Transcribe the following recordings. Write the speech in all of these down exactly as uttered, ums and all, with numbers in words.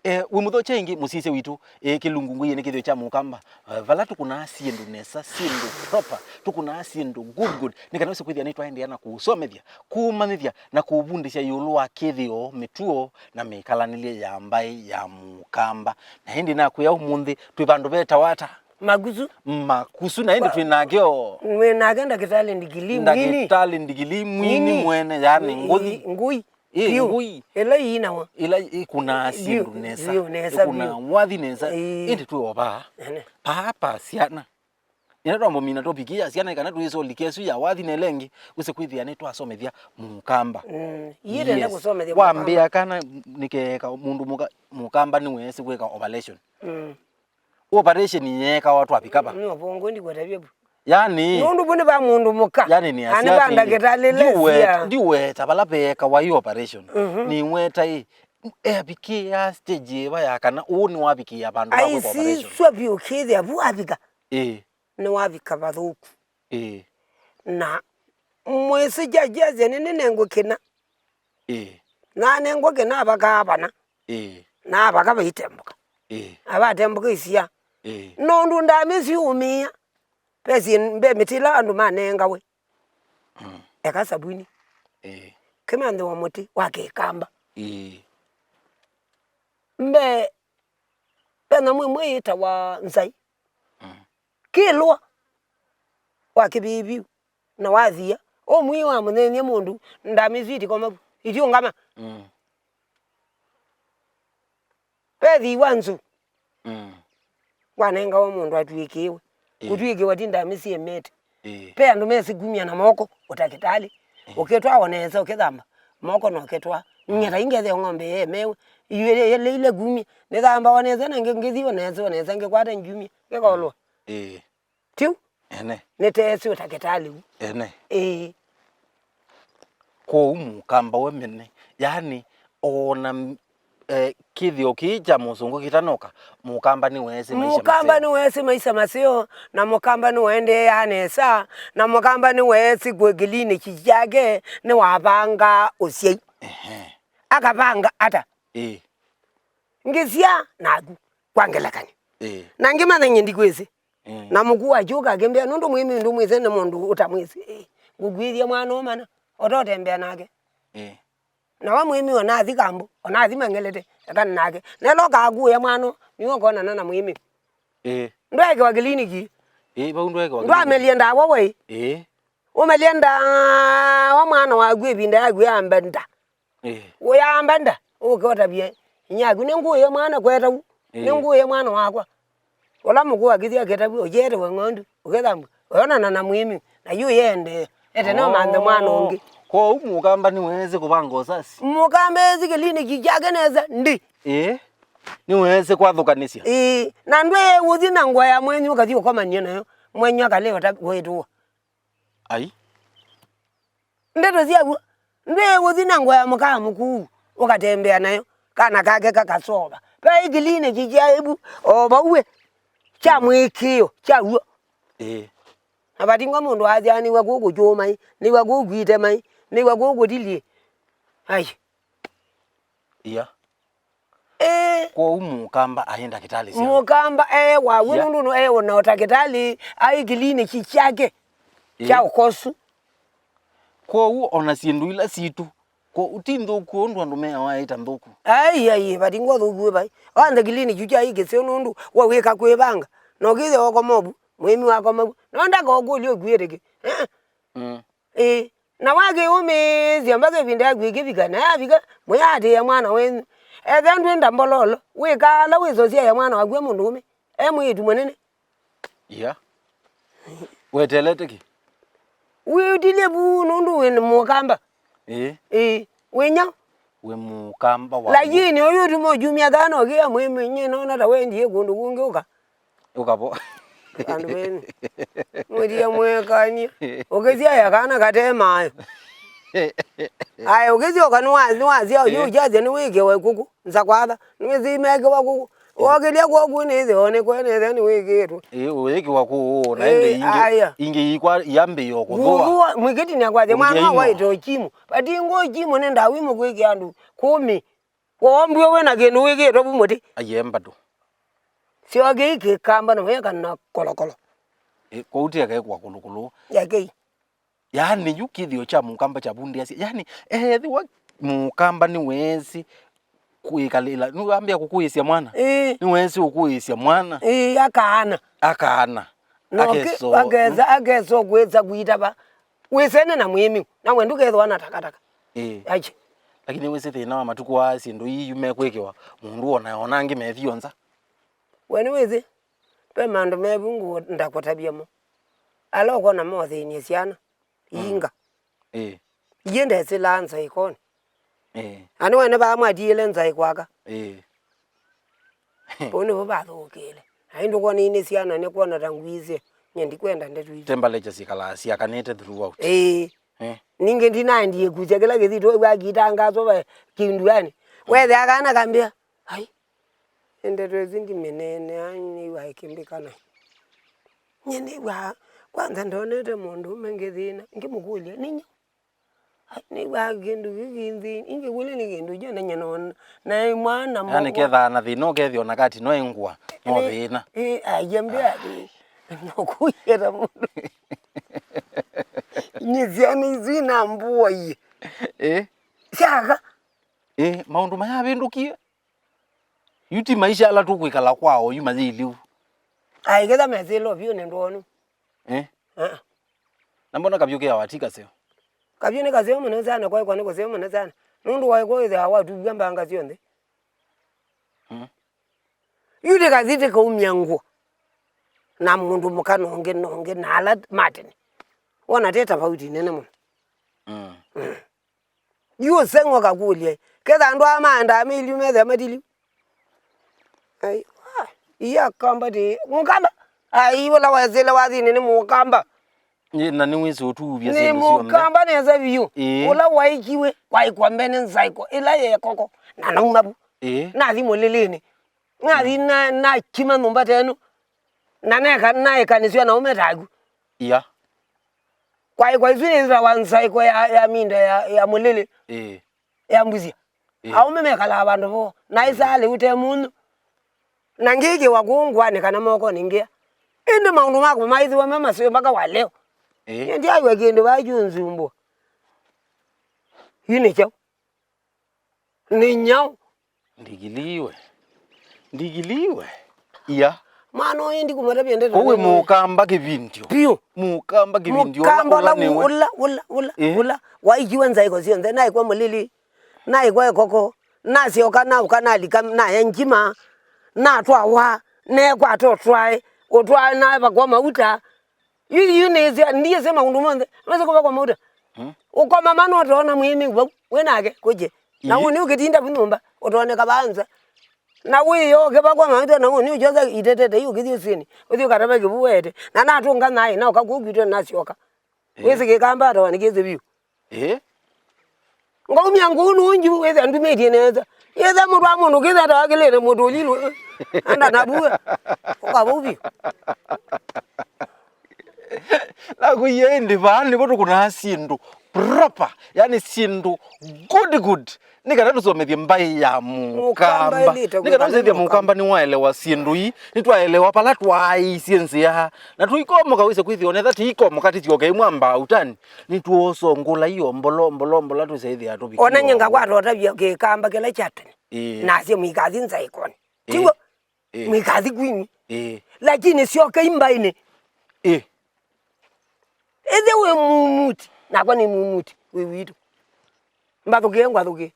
Eh, wĩ mũthokya ĩngĩ mũsisya witũ, eh, kĩlungu ngũie nĩ kĩthĩo kya mũkamba. Eh, vala tũkũnaa syĩndũ nesa, syĩndũ proper, tũkũnaa syĩndũ good good, nĩ kana ũse kwĩthĩa nĩtwaendeea na kũũsomethya, kũũmanyĩthya na kũũvundĩsya ĩũlũ wa kĩthĩo, mĩtuo na mĩkalanĩlye ya mbaĩ ya mũkamba. Na ĩndĩ nakwĩa ũmũnthĩ twĩ vandũ vetawa ata? Makusu. Makusu, na ĩndĩ twĩ nake o. Mwĩ nake ndakĩtalĩ ndigili mwini. Ndakĩtalĩ ndigili mwini. Mwini. Mwene, yani ngũthi. Ngũi. Ĩ, vyũ, ngũi. Ĩla ĩinawa. Ĩla ĩkũnaa syĩndũ nesa. Vyũ, nesa, ĩkũnaa vyũ. Wathi nesa. Ĩĩ. Ĩndĩ twĩ o vaa. Ene. Paa pa syana. Ĩla twambũmina topiki ya syana, kana twĩsũlika ĩsu ya wathi na ĩla ĩngĩ, wĩse kwĩthĩa nĩtwasomethya mũkamba. Mm. Ii ndenda kũsomethya mũkamba. Wambĩa kana nĩkeeka mũndũ mũka-, mũkamba nĩweesĩ kwĩka operation. Mm. Operation yeekawa twavika va? Nĩ ũvongo ndikwetavya vu. Yani, nũndũ vu nĩ va mũndũ mũka. Yani nĩ na nĩ va ndakĩtalĩ lesya. Ndiweta vala veekawa ĩ operation. Mhm. Nĩweta ĩ, evikĩa stage ĩva ya kana ũũ nĩwavikĩa vandũ va kwĩka operation? Aisiswa vyũ kĩthĩa vu avika. Ĩĩ. Nĩwavika vathũku. Ĩĩ. Na mwĩsĩ jajasya nĩnĩnengwe kĩna. Ĩĩ. Nanengwa kĩna avakaa vana. Ĩĩ. Na avaka vaitembũka. Ĩĩ. Avatembũka isia. Ĩĩ. Nũndũ ndamĩsiũmĩĩa. Ve syĩ-, ve mĩtĩ ĩla andũ manengawe. Mm. Eka savuni. Ĩĩ. Kĩmanthĩwa mũtĩ wa kĩkamba. Ĩĩ. Mbe, ve nyamũ ĩmwe yĩtawa nzai. Mm. Kĩlwa wa kĩvĩvyu. Na wathia, ũmwĩĩ wa mũnyenye mũndũ, ndamĩswiti koma vu, itiũngama. Mm. Ve thii wa nzũ. Mm. Wanengawa mũndũ atw'ĩkĩwe. Ĩĩ. Kũtw'ĩkĩwa ti ndamĩ syĩmĩte. Ĩĩ. Ve andũ mesĩ kumya na moko, ũtakĩtalĩ. Ĩĩ. Ũkĩtwaa o nesa, ũkĩthamba, moko na ũkĩtwaa. Mm. Nyie ta ingethĩa ng'ombe yemewe, iyũeleile kumya, nĩthambawa nesa, na ngĩ-, ngĩthi o nesa, o nesa, ngĩkwata njumya, ngĩkolwa. Ĩĩ. Tiu? Ene. Nĩteesĩ ũtakĩtalĩ u. Ene. Ĩĩ. Kwoou mũkamba we mene, yaani, ona, eh, kĩthĩo kĩĩ kya mũsũngũ kĩtanoka, mũkamba nĩweesĩ maisha maseo. Mũkamba nĩweesĩ maisha maseo, na mũkamba nĩwaendeea nesa, na mũkamba nĩweesĩ kwĩ kĩlinĩki kyake nĩwavanga ũsyai. Ehe. Akavanga ata? Ĩĩ. Ngĩsyaa naku, kwa ngelekany'o. Ĩĩ. Na ngĩmanya nyie ndikwĩsĩ. Mm. Na mũkuu akyũka akĩmbĩa, nũndũ mwĩmĩ ndũmwĩsĩ nĩ mũndũ ũtamwĩsĩ. Ĩ, ngũkwĩthya mwana ũmana, ũtotembea nake. Mm. Na wa mwĩmĩ onathi kambũ, onathi mangelete, ekana nake. Nelo kakuya mwana, nĩwe ũkonana na mwĩmĩ. Ĩ. Ndwekewa kĩliniki. Ĩ, vau ndwekewa kĩliniki. Ndwamelie ndawa wai. Ĩ. Ũmelie ndawa mwana waku ĩvinda yaku yamba nda. Ĩĩ. Ũyamba nda, ũke ũtavye inyaku, "Nĩngũĩe mwana kweta u, ĩĩ, nĩngũĩe mwana wakwa." Ũla mũkũũ akĩthi akĩtavw'a, ũyetewe ng'ondu, ũkĩthambw'a, ũyonana na mwĩmi, na yu yende, ete no manthe mwana ũngĩ. Kwoou mũkamba nĩweesĩ kũvanga ũsasi? Mũkamba eesĩ kĩliniki kyake nesa ndi. Ĩĩ, nĩweesĩ kwathũkanĩsya. Ĩĩ, na ndwĩĩ ũthi na ngũa ya mwenyu ũkathi ũkomanie nayo, mwenyu akalea ũta-, ũitũwa. Ai. Ndeto sya w'o, ndwĩĩ ũthi na ngũa ya mũkaa mũkuu, ũkatembea nayo, kana kake kakasova. Vai kĩlinĩki kyaĩ vu, o vau we, kya mũĩkĩĩo, kya w'o. Ĩĩ. Na vatingwa mũndũ wasya, "Nĩw'a kũkũ kyũmai, nĩw'a kũkwite mai, nĩw'a kũkũtilie." Ai. Ia. Ĩĩ. Kwoou mũkamba aĩ ndakĩtalĩ sya? Mũkamba e wa w'o, ya, nũndũ no e na ũtakĩtalĩ, aĩ kĩlinĩki kyake, ĩĩ, kya ũkosu. Kwoou ona syĩndũ ila sitũ, kwoou ti nthũku ũndũ andũ meawa aĩ ta nthũku. Ai, ai, vati ngwa thũku ĩ vai. Onthe kĩlinĩki kyu kyaĩ kĩseo nũndũ wa wĩka kwĩvanga. Na ũkĩthĩa ũkomovu, mwĩmi wakomavu. No ndakokũlya ũkuĩte kĩ? Eh? Mm. Ĩĩ, na wakĩũmĩĩsya mbaka ĩvinda yaku ĩkĩvika, na yavika, mwĩatĩĩa mwana wenyu. Ethĩa ndwenda mbololo, wĩkaa ala wĩsosyaĩa mwana waku e mũndũũme, e mwĩĩtu mũnene. Ia. Weteelete kĩ? Wĩũtilye vu nũndũ wĩ mũkamba. Ĩĩ. Ĩĩ, wĩnya. Wĩ mũkamba wa. Lakini ũyũ ũtuma ũkyumya thana ũkĩa mwĩmĩ, nyie nona ta wendie kũndũ kũngĩ ũka. Ũkavo. Andũ venyu. Mwĩthie mwĩkanie. Ũkĩsyaĩa kana kate mayo. Aya, ũkĩsyoka nĩwa-, nĩwasya, ĩĩ, ũyũ ũkyasya nĩwĩkĩwe kũkũ, nza kwatha. Nĩwĩsĩ imekĩwa kũkũ. Wokĩlya kwoku nĩthĩo nĩ kwene ĩthĩa nĩwĩkĩtwe. Ĩĩ, ũyĩkĩwa kũũ, na ĩndĩ, ĩĩ, ingĩ, aya, ingĩ ikwa, iambĩĩa kũthũa. Kũthũa, mwĩkĩtinya kwasya mwana ũkĩinwa wawaĩte ũkimũ. Vati ngũ ũkimũ nĩ ndawa imwe kwĩkĩa andũ kũmĩ. Woombiwe wĩ na kĩndũ wĩkĩtwe vu mũtĩ. Aiee mbandũ. Syoke ikĩkamba na weka na kolokolo. Ĩ, kũu ti eke kwa kũlũkũlũ. Yakei. Yaani, yu kĩthĩo kya mũkamba kyavundĩasya. Yaani, ethĩwa mũkamba nĩweesĩ kwĩkalĩla, nĩwambĩa kũkũĩsya mwana? Ĩĩ. Nĩweesĩ ũkũĩsya mwana? Ĩĩ, akaana. Akaana. No, akesa, akesa kwĩsa kwitava. Wĩsene na mwĩmĩu, na we ndũkethĩwa na takataka. Ĩĩ. Aje. Lakini wĩsĩ thĩna wa matukũ aa, syĩndũ ii yu mekwĩkĩwa, mũndũ ona, ona angĩ methio nza. We nĩwĩsĩ, ve maũndũ mevu ngũ-, ndakũtavya mo. Ala ũkona mothĩnie syana. Mm. Inga. Ĩĩ. Iye ndesĩlaa nzaĩkonĩ. Ĩĩ. Ani wene vaa mwatiĩle nzaĩ kwaka. Ĩĩ. Vau nĩvo vathũkĩĩle. Ai ndũkwona inĩ syana nĩkwona ta ngwĩsĩ. Nye ndikwenda ndeto isu. Temperature sikalaa siakanĩte throughout. Ĩĩ. Eh. Ningĩ ndinaendie kusya kĩla kĩthito wĩw'a akitangaswa va kĩnduanĩ. Mm. Wethĩa kana kambĩa. Ai. Ndeto ĩsu ndimĩneenea, nĩw'aa ĩkĩmbĩka naĩ. Nyie nĩw'aa, kwanza ndonete mũndũũme ngĩthĩna, ngĩmũkũlya, "Nĩ nyau?" Ai, nĩw'aa kĩndũ kĩkĩ nthĩ, ingĩkũlya nĩ kĩndũ kya na nyie no, na mwana. Yaani mokwa kethaa na thĩna ũkethĩa ona kati no ĩngũa, no thĩna. Ĩ, ai, ambĩa atĩ, nokũyeta mũndũ. Nyie syana isu inambũaie. Ĩ? Syaga. Ĩ, maũndũ mayavĩndũkie. Yu ti maisha ala tũkwĩkala kwao yu mayĩilye ũu. Ai, ketha mesĩla vyũ nĩ ndwonu. Eh? Ah. Na mbona kavyũ kĩawa ti kaseo? Kavyũ nĩ kaseo mũno sana, kwaĩkwa nĩ kũseo mũno sana. Nũndũ waĩkwa wĩthĩawa watuw'a mbanga syonthe. Mm. Yu tĩkathi tĩkaumya ngũa. Na mũndũ mũka nonge nonge na ala matene. Wona te tofauti nene mũno. Mm. Mm. Yu ũseng'o kakũlye, ketha andũ aa maendaa mĩilyu methĩa matilyu? Ai, wa, iya kamba ti, mũkamba? Ai, ũla wesĩle wathini nĩ mũkamba. Ĩ, na nĩwĩsĩ ũtuvya nĩ syĩndũ syonthe. Mũkamba nesa vyũ. Ĩĩ. Ũla waikiwe, waikwa mbene nzaiko, ĩla yekoko, na nauma vu. Ĩĩ. Nathi mũlĩlĩnĩ. Nathi na, nakima nyũmba tenu. Na neka, naĩkanĩsw'a na ũme taku. Iya. Kwaĩkwa isu yĩtawa nzaĩko ya, ya minda ya, ya mũlĩlĩ. Ĩĩ. Ya mbusya. Ĩĩ. Aũme mekalaa vandũ voo. Na ĩsaa lĩu te mũnyũ. Na ngĩkĩwa kũũ ngũanĩ kana mokonĩ ngĩa. Ĩndĩ maũndũ makwa maĩthĩwa me maseo mpaka wa leo. Ĩĩ. Nĩndyaĩw'a kĩndũ vaa kyũnzumbũa. Yu nĩ kyaũ? Nĩ nyaũ? Ndigiliwe. Ndigiliwe. Iya. Mwana ũyũ ndikũmatavya ndeto. Kũu wĩ nene. Mũkamba kĩvindio. Piũ. Mũkamba kĩvindio. Mũkamba ũla, ũla nĩwe. Ũla, ũla, ũla, ĩĩ, ũla waikiwe nzaĩko syonthe, naĩkwa mũlĩlĩ, naĩkwa ĩkoko, nasyoka, naũka, nalika, naya ngima, natwawa, nekwata ũtwae, ũtwae, nae vakwa mauta, Yu, yu nĩsĩ, ndiĩsĩ maũndũ monthe. Nĩwĩsĩ kũvakwa mauta? Hmm? Ũkoma mana ũtoona mwĩmĩu vau, wĩ nake, kũkye. Na ĩĩ, ũnĩ ũkĩtinda vu nyũmba, ũtooneka vaa nza. Na wĩyoke vakwa mauta, na ũnĩ ũkyosa itetete yu ũkĩthi ũsĩnĩ, ũthi ũkatava kĩvu weete. Na natũnga naĩ, na ũka kũu kwitũ nasyoka. Ĩĩ. Wĩsĩ kĩkamba atawa nĩkĩsĩ vyũ. Ĩĩ. Ngaumya ngũũ nũngĩ wĩthĩa ndumĩtye nesa. Yĩthĩa mũtwa mũndũ kĩthĩa ta wakĩlĩte mũtũlilũ. Enda na vue. Ũkavau vyũ. Nakũie ĩndĩ vaa nĩvo tũkũnaa syĩndũ proper, yani syĩndũ good good. Nĩ kana tũsomethye mbaĩ ya Mũkamba. Mũkamba ĩlĩte nĩ kana kwĩka nĩ tũsethye Mũkamba. Mũkamba nĩwaelewa syĩndũ ii, nĩtwaelewa vala twaaĩisye nzĩa. Na tũikomoka wĩse kwĩthĩwa netha tĩikomoka tĩsyoke ĩmwe mbaa ũtani. Nĩtwosongũla iyo mbolo, mbolo, mbola tũsyaĩthĩa tũvikie. Ona nye ngakwata ũtavya kĩkamba kĩla kya tene. Ĩĩ. Nasye mũikathi nzaĩkonĩ. Ĩĩ. Tiw'o? Ĩĩ. Mũikathi kwinyu. Ĩĩ. Lakini syokei mbaĩnĩ. Ĩĩ. Ĩthe wĩ mumuti, nakwa nĩ mumuti, wĩ witũ. Mbathũkĩe ngwathũkĩe.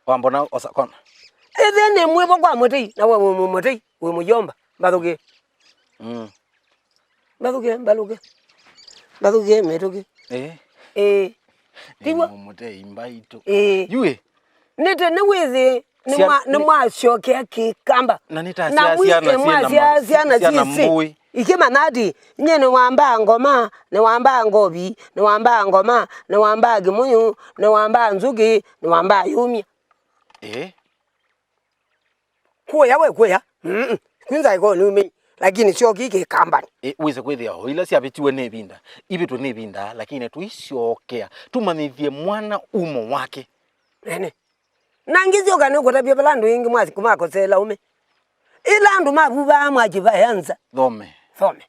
Wambona osa kona. Ĩthe nĩ mwĩvo kwa mũtei, na we wĩ mũtei, wĩ mũyomba. Mbathũkĩe. Mm. Mbathũkĩe, mbalũke. Mbathũkĩe mĩtũkĩ. Eh. Eh. Tiw'o? Nĩ mũtei mbaitũ. Eh. Yue. Nĩ tene wĩthĩ, nĩ mwa-, nĩ mwasyokea kĩkamba. Na nĩ ta na sya-, mwĩ-, syana syĩ na mwasya ma-, syana syana syĩsĩ. Mbũĩ. Ikĩmanya atĩ, nyie nĩwambaa ngoma, nĩwambaa ngovi, nĩwambaa ngoma, nĩwambaa kĩmũyũ, nĩwambaa nzũkĩ, nĩwambaa yũmya. Eh. Kũya we kũya. Mm-mm. Kwinza ĩko nĩumei. Lakini syoki kĩkambanĩ. Ĩ, wĩse kwĩthĩa o ila syavĩtiwe nĩ ĩvinda, ivĩtwe nĩ ĩvinda, lakini tũisyokea. Tũmanyĩthye mwana umo wake. Ene. Na ngĩsyoka nĩkũtavya vala andũ ĩngĩ mwasi kũmakosela ũme. Ĩla andũ mavuvaa mwakĩvaea nza. Thome. Thome.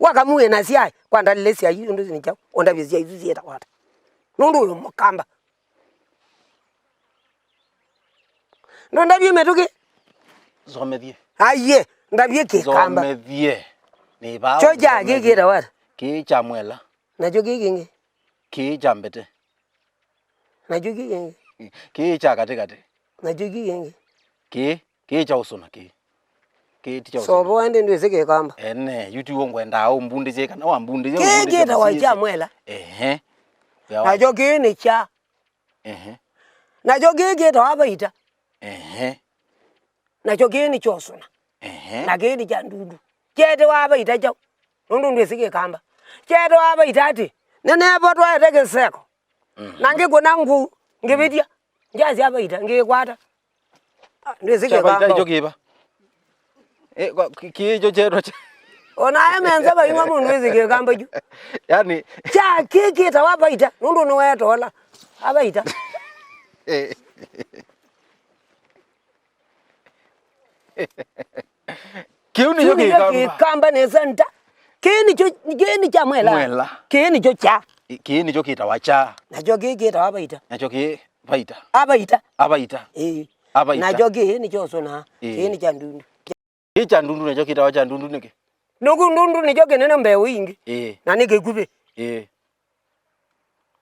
Wakamuĩ na syai, kwa ndalĩle syai ũndũ nĩ kyaũ, ũndavye syai isu syĩtawa ata? Nũndũ ũyũ mũkamba. Ndũndavye mĩtũkĩ? Somethie. Aiye, ndavye kĩkamba. Somethie. Nĩ vaa. Kyo kya kĩkĩtawa ata? Kĩĩ kya mwela. Nakyo kĩĩ kĩngĩ? Kĩĩ kya mbete. Nakyo kĩĩ kĩngĩ? Kĩĩ kya katĩkatĩ. Nakyo kĩĩ kĩngĩ? Kĩĩ, kĩĩ kya ũsũna kĩĩ. Kĩĩ ti kya ũsũna. Sobo ende ndwĩsĩ kĩkamba. Ene, yu ti w'o ngwendaa ũmbundĩsye kana wambundĩsye. Kĩĩ ũmbundĩsye kĩtawa kya mwela. Ehe. Nakyo kĩĩ nĩ kya. Ehe. Nakyo kĩĩ kĩtawa vaita. Ehe. Nakyo kĩĩ nĩ kyosũna. Ehe. Na kĩĩ nĩ kya ndundu. Kyetewa vaita kyaũ? Nũndũ ndwĩsĩ kĩkamba. Kyetewa vaita atĩ, nĩnevo twaete kĩseko. Mhm. Na ngĩkũna ngũu, ngĩvĩtya. Ngyasya vaita, ngĩkwata. Ah, ndwĩsĩ kĩkamba. Kya vaita kĩkamba. Icho kĩva? Eh, kwa, ki-, kĩĩ icho kyetwa kya- Ona aya menza vaing'a mũndũ wĩsĩ kĩkamba kyu. Yani. Kya kĩĩ kĩtawa vaita, nũndũ nĩwetola. Avaita. Eh. Kĩu nĩkyo kĩkamba. Kĩkamba nesa nda. Kĩĩ nĩkyo, kĩĩ nĩ kya mwela. Mwela. Kĩĩ nĩkyo kya. Ĩ, kĩĩ nĩkyo kĩtawa kya. Nakyo kĩĩ kĩtawa vaita. Nakyo kĩĩ vaita. Avaita. Avaita. Ĩĩ. Avaita. Nakyo kĩĩ nĩkyo ũsũna. Ĩĩ. Kĩĩ nĩ kya ndundu. Kĩĩ kya ndundu nakyo kĩtawa kya ndundu nĩkĩ? Nũkũ ndundu nĩkyo kĩnene mbeũ ingĩ. Ĩĩ. Na nĩ kĩkuvĩ. Ĩĩ.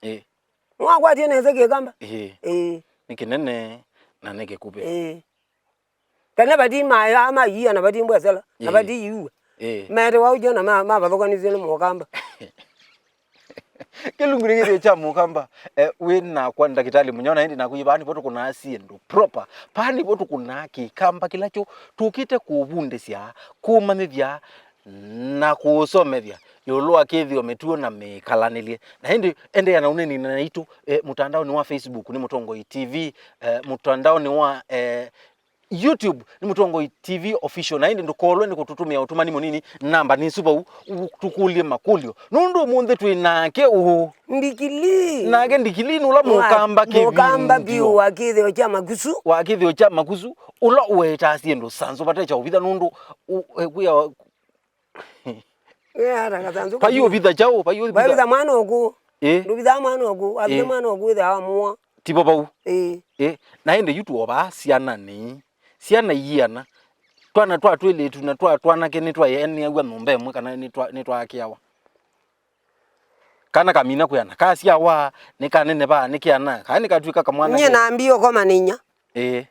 Ĩĩ. Nĩwakwatie nesa kĩkamba? Ĩĩ. Ĩĩ. Nĩ kĩnene na nĩ kĩkuvĩ. Ĩĩ. Kana vati maĩ aa maia na vati mbwesela, na vati iua. Ĩĩ. Mete waũkyo na ma-, mavathũkanisye nĩ mũkamba. Kĩlungu nĩ kĩthĩo kya mũkamba, eh, wĩ nakwa ndakĩtalĩ mũnyao, na ĩndĩ naku yĩ vaa nĩvo tũkũnaa syĩndũ proper. Vaa nĩvo tũkũnaa kĩkamba kĩla kyo tũkĩte kũvundĩsya, kũmanyĩthya, na kũsomethya ĩũlũ wa kĩthĩo, mĩtuo na mĩkalanĩlye. Na ĩndĩ endeea na ũneeninĩ naitũ, eh, mũtandaonĩ wa Facebook nĩ Mũtongoi T V, eh, mũtandaonĩ wa, eh, YouTube nĩ Mũtongoi T V Official, na ĩndĩ ndũkolwe nĩ kũtũtũmĩa ũtũmani mũnini, namba nĩ ĩsu vau, ũ-, tũkũlye makũlyo. Nũndũ ũmũnthĩ twĩ nake ũũ. Ndikilii. Nake ndikilii nĩ ũla mũkamba kĩvindio. Mũkamba vyũ wa kĩthĩo kya makusu. Wa kĩthĩo kya makusu, ũla ũetaa syĩndũ sanzũ vate kya ũvitha nũndũ ũ-, e, kwĩa Vai ũvitha kyaũ? Vai ũvitha. Wavitha mwana ũkũ. Ĩ. Ndũvithaa mwana ũkũ. Wavitha mwana ũkũ wĩthĩawa mũa. Tivo vau. Ĩ. Ĩ. Na ĩndĩ yu tuovaa syana nĩ. Syana iana. Twana twa twĩlĩtu na twa twanake nĩtwaeanĩaw'a nyũmba ĩmwe kana nĩtwa-, nĩtwaakĩawa. Kana kamina kwĩana. Kasyawa, nĩkaneneva, nĩkĩana. Kana nĩkatw'ĩka kamwana. Nyie nambi ũkoma nĩ inya. Ĩ.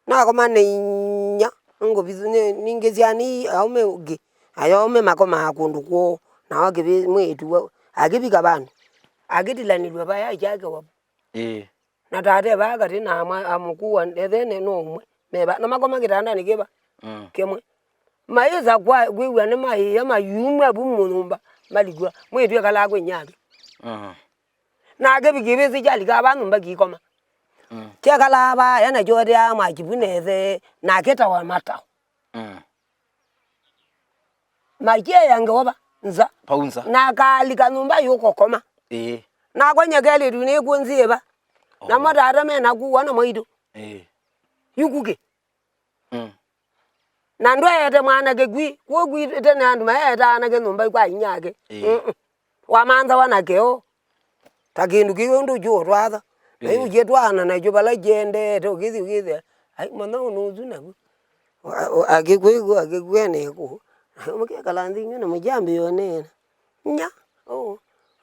Nakoma na inya, ngũvi-, nĩ-, ningĩ syana ii aũme ngĩ, ayo aũme makomaa kũndũ kwoo, nao akĩvi-, mwĩĩtu wa-, akĩvika vandũ, akĩtilanĩlw'a vaya kyake wavu. Ĩĩ. Na tate vaa katĩ na amwa-, amũkua ethene no ũmwe, me va-, na makoma kĩtandanĩ kĩva? Mm. Kĩmwe. Maĩsa kwa-, kwĩw'a nĩmaĩĩa mayumw'a vu mũnyũmba, malikw'a, mwĩĩtu ekalaa kwĩ nyake. Mm. Nake kĩvĩsĩ kyalika va nyũmba kĩikoma. Mm. Kyekalaa vaya na kyoteaa mwakivu nethe, nake tawa matawa. Mm. Makyeea ngewa va nza. Vau nza. Na akalika nyũmba yũkokoma. Ĩĩ. Nakwa nyekelĩtu nĩkũnzĩe va. Oh. Namo tata me naku wana mwaitũ. Ĩĩ. Yu kũkĩ. Mm. Na ndweete mwanake kwi, kwoou kwi tene andũ maeetaa anake nyũmba kwa inyake. Ĩĩ. Mm-mm. Wamanthawa na kĩoo. Ta kĩndũ kĩu ũndũ kĩũtwatha. Na ĩĩ. Yu kĩtwaana nakyo vala kĩendete, ũkĩthi ũkĩthĩa. Ai, mwana ũũ nũsu naku. Wa-, wa-, akĩkwĩkũ, akĩkwene kũ. Mũkekala nthĩ ingĩ na mũkyambĩĩa ũneena. Nya, ũũ,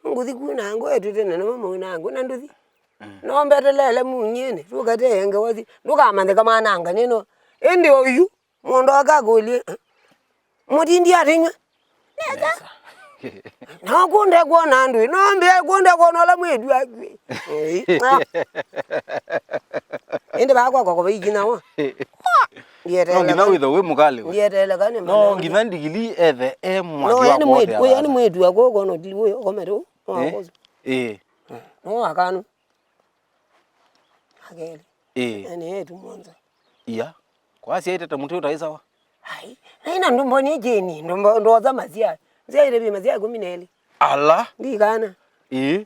ngũthi ku na ngwetw'ĩte na nĩmo mau na ngũ na ndũthi. Mm. No mbetelele munyĩnĩ, ndũkatee ngewa thi, ndũkamanyĩka mwananga nĩno. Ĩndĩ oyu, mũndũ akakũlye, mũtindi atinywe. Nesa. Nesa. No kunde kuona andũ, no mbie kunde kuona ũla mwĩĩtu akw'ĩ. Ei, ah. Ĩndĩ bakwa kwakwa vaikinawa. Ndieteele. No nginya wĩthe wĩ mũkali we. Ndieteele kana no mwana nginya ndigili ethe e mwaki. No, wa yani mwĩĩtu, kuotea yani mwĩĩtu akwa ũkona ũtili ũyũ, ũkomete ũũ, no. Eh? Akosu. Eh. No akanu. Akeli. Eh. Yani yetu mwanza. Iya. Kwa siaitete mũtĩ ũtaĩ sawa. Ai, naina ndumbo ni jeni, ndumbo ndoza mazia. Nziaire bi mazia kumi na elĩ. Ala. Ndikana. Eh.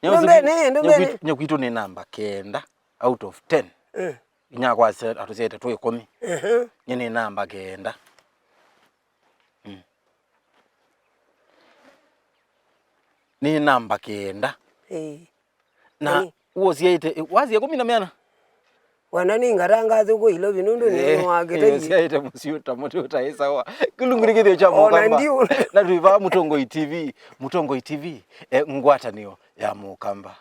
Ndombe ne, ndombe ne. Nyakwitũ nĩ namba kenda. out of ten, eh, inyakwa atũsyaĩte twĩ ĩkũmi. Ehe. Nyie nĩ namba kenda. Mm. Nĩ namba kenda. Ĩĩ. Na ũsyaĩte, wasya ĩkũmi na mĩana? Wana nĩ ngatangathũ kũ Ilovi nũndũ nĩ, eh, wakĩte, ũsyaĩte mũsyĩ ũta mũtĩ ũtaĩsawa. Kĩlungu nĩ kĩthĩo kya Mũkamba. Na twĩ vaa Mũtongoi T V. Mũtongoi T V, eh, ngwatanĩo ya Mũkamba.